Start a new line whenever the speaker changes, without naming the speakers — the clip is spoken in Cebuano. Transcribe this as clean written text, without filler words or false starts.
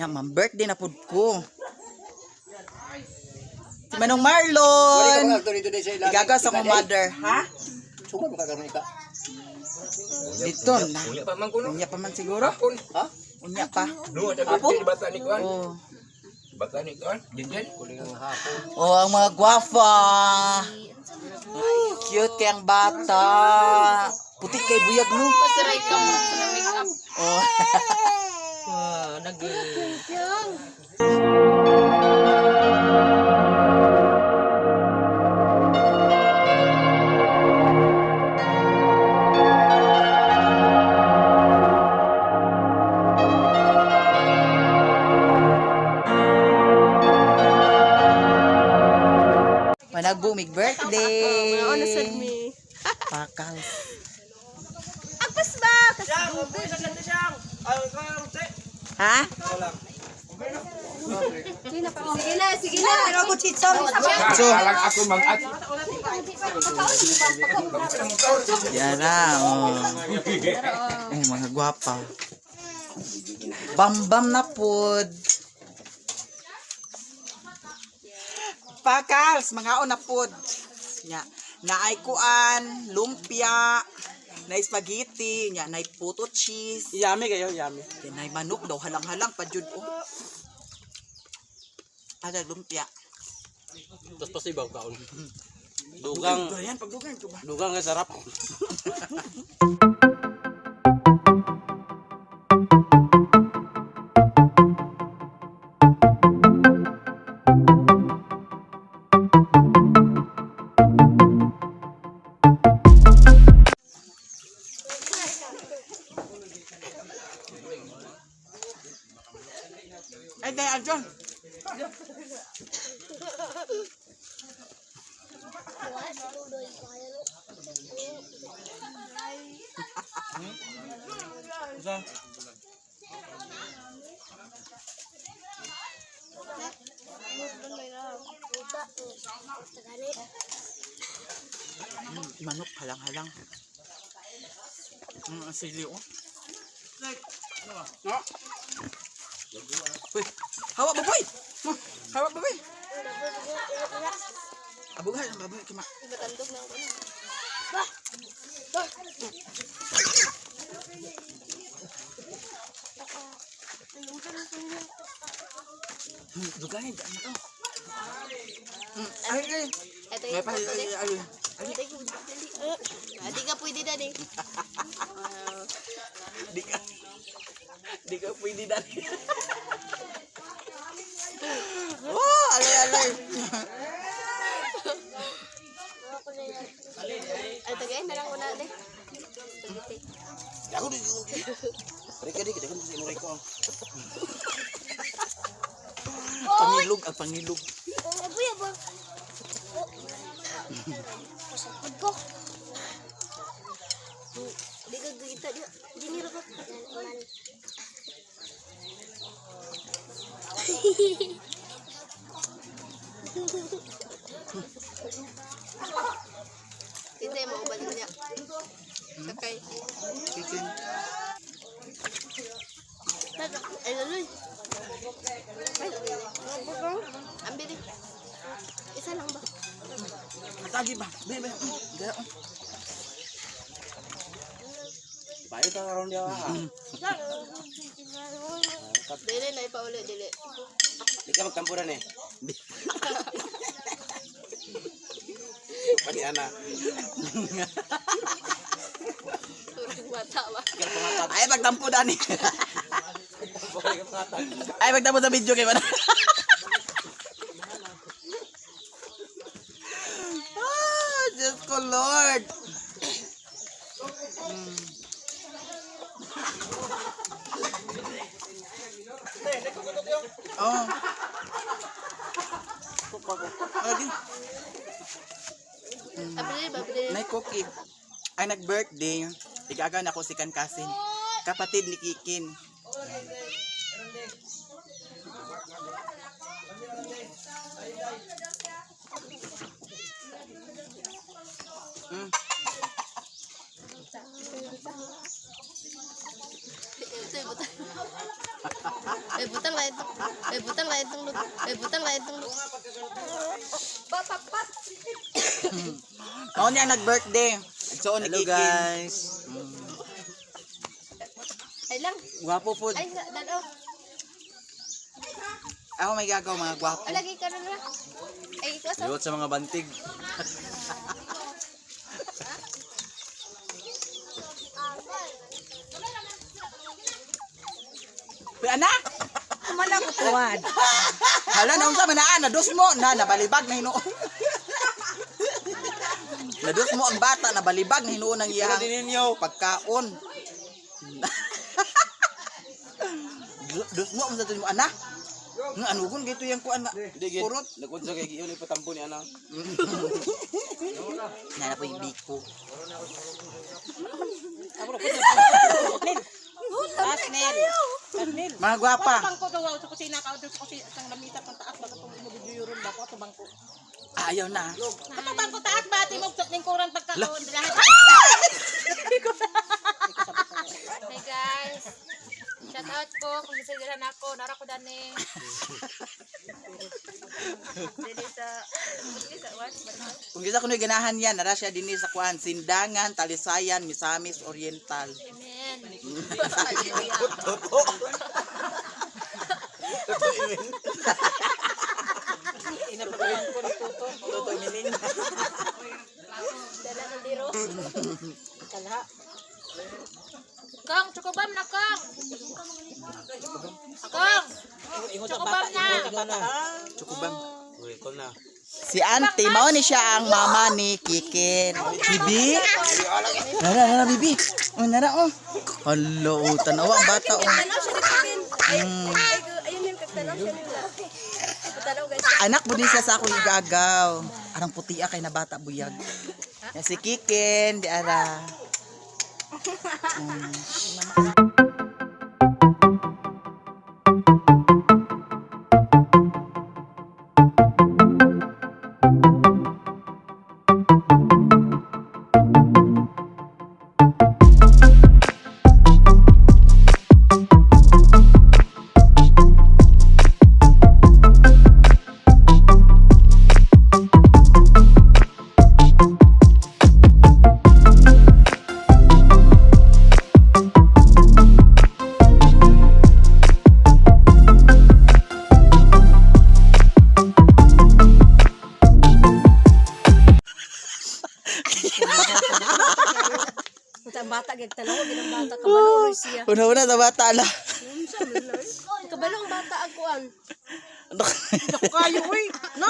Ma'am, birthday na pud ko. Si Manong Marlon. Igagas akong mother, ha?
Sumad mo ka karon ka.
Dito na.
Unya pa man kuno.
Unya pa man siguro.
Hapon.
Ha?
Unya pa.
No, ada birthday bata ni kuan.
Oh.
Bata ni kuan. Jinjen.
Kuling ang hapon.
Oh, ang mga gwafa. Cute kay ang bata. Puti kay buyag no.
Pasiray ka mo sa make-up.
Oh. Managbumig birthday.
Ano sad mi?
Pakals.
Agpas ba? Kasi
Ha?
Sige na, sige na. Pero ako chichong.
So,
Alang ako mag-at.
Yara, oh. Eh, mga gwapa. Bambam na pod. Pakals, mga na pod. Nya, naay kuan, lumpia, naay spaghetti, nya, naay puto cheese.
Yummy kayo, yummy.
Yan, naay manok daw, halang-halang pa jud oh. Ada lumpia.
Tapos pasibaw kaon. Dugang,
Yan, pagdugang ito ba?
dugang nga sarap.
Ay, dahil, Arjun. Manok, halang-halang. Ang sili, oh. Uy, hawa baboy! Hawa baboy! Abugay, ang baboy, kima.
Matandog na ako.
Dugay, ano to? Ay, ay.
Ito
May
yung
pa, ay, ay, ay.
Di ka pwede dali.
Di ka, di ka pwede dali. Oh, alay, alay.
Ay, tagay na lang una de. Spaghetti.
Ako di. Reka di kita kan sa imo ko.
Pangilog, ang pangilog.
Abuya ba? Pasakod ko.
Di ka gita di. Diniro ko. Hindi mo balik niya. Sakay.
Chicken.
Ay, laloy. Ay, Ambili. Isa lang ba?
Atagi ba? Be, be. Gaya, oh.
Bayo ta karon dia.
Dili na ipauli, dili.
Di ka magtampuran eh. Pani ana.
Turang bata ba?
Ay, magtampo dani. Ay, magtampo sa video kay mana. Ah, Diyos ko, Lord. Oh. Adi,
Abili ba, abili.
nay cookie. Ay nag-birthday. Igaga na ako si Kan Kasin. Kapatid ni Kikin.
Ito, butang. Eh, butang lang ito. Ay, butang lang itong...
Mao niya nag-birthday. So ni
Hello
Kikin.
guys.
Ay lang.
Gwapo po.
Ay, dalo.
Ako may gagaw mga gwapo.
Ay, lagi ka na na. Ay, ikaw sa...
Liwat sa mga bantig.
Uy, anak!
Kumala ko tuwad.
Hala na unsa man naa nados mo na nabalibag na hinuon. Nados mo ang bata nabalibag na hinuon ang iyang
ninyo.
pagkaon. Dos mo ang sa mo anak. Nga anugon gito yang kuan nga.
Hindi gid.
Kurot.
Nakunsa kay giyon ipatampo ni ana.
Nana po yung biko.
Asnel. Asnel.
Mga gwapa.
Bangko daw sa kusina ka sa kusina sa lamisa pang taas bago itong mabibiyuron ba ko ato bangko.
Ayaw na.
Ato bangko taas ba ati mo lingkuran pagkakaon lahat.
Hi guys. Shout out po kung gusto nila na ako. Nara ko dani.
Kung gisa kuno'y ganahan yan, nara siya dinhi sa kuan, Sindangan, Talisayan, Misamis Oriental.
Amen.
Totoo. Totoo imin.
Inapagawang ko ni Toto.
Totoo mining.
Dala ng diro.
Kalha.
Kong, chukubam na kong. Kong,
Ingon sa
Chocobam
bata,
na.
ingon sa bata.
Chukubam.
Uy, call na.
Si Auntie, mao ni siya ang mama ni Kikin. Bibi? Nara, nara, bibi. Oh, nara, oh. Hello, oh, tanawa ang bata, oh. Mm. Anak mo din siya sa akong igagaw. Arang puti kay na bata buyag. Yan si Kikin, di ara.
Ang bata gagtanaw gid ang bata kabalo ro siya.
Una-una sa bata la.
Kabalo ang bata ang kuan.
Kayo uy. No.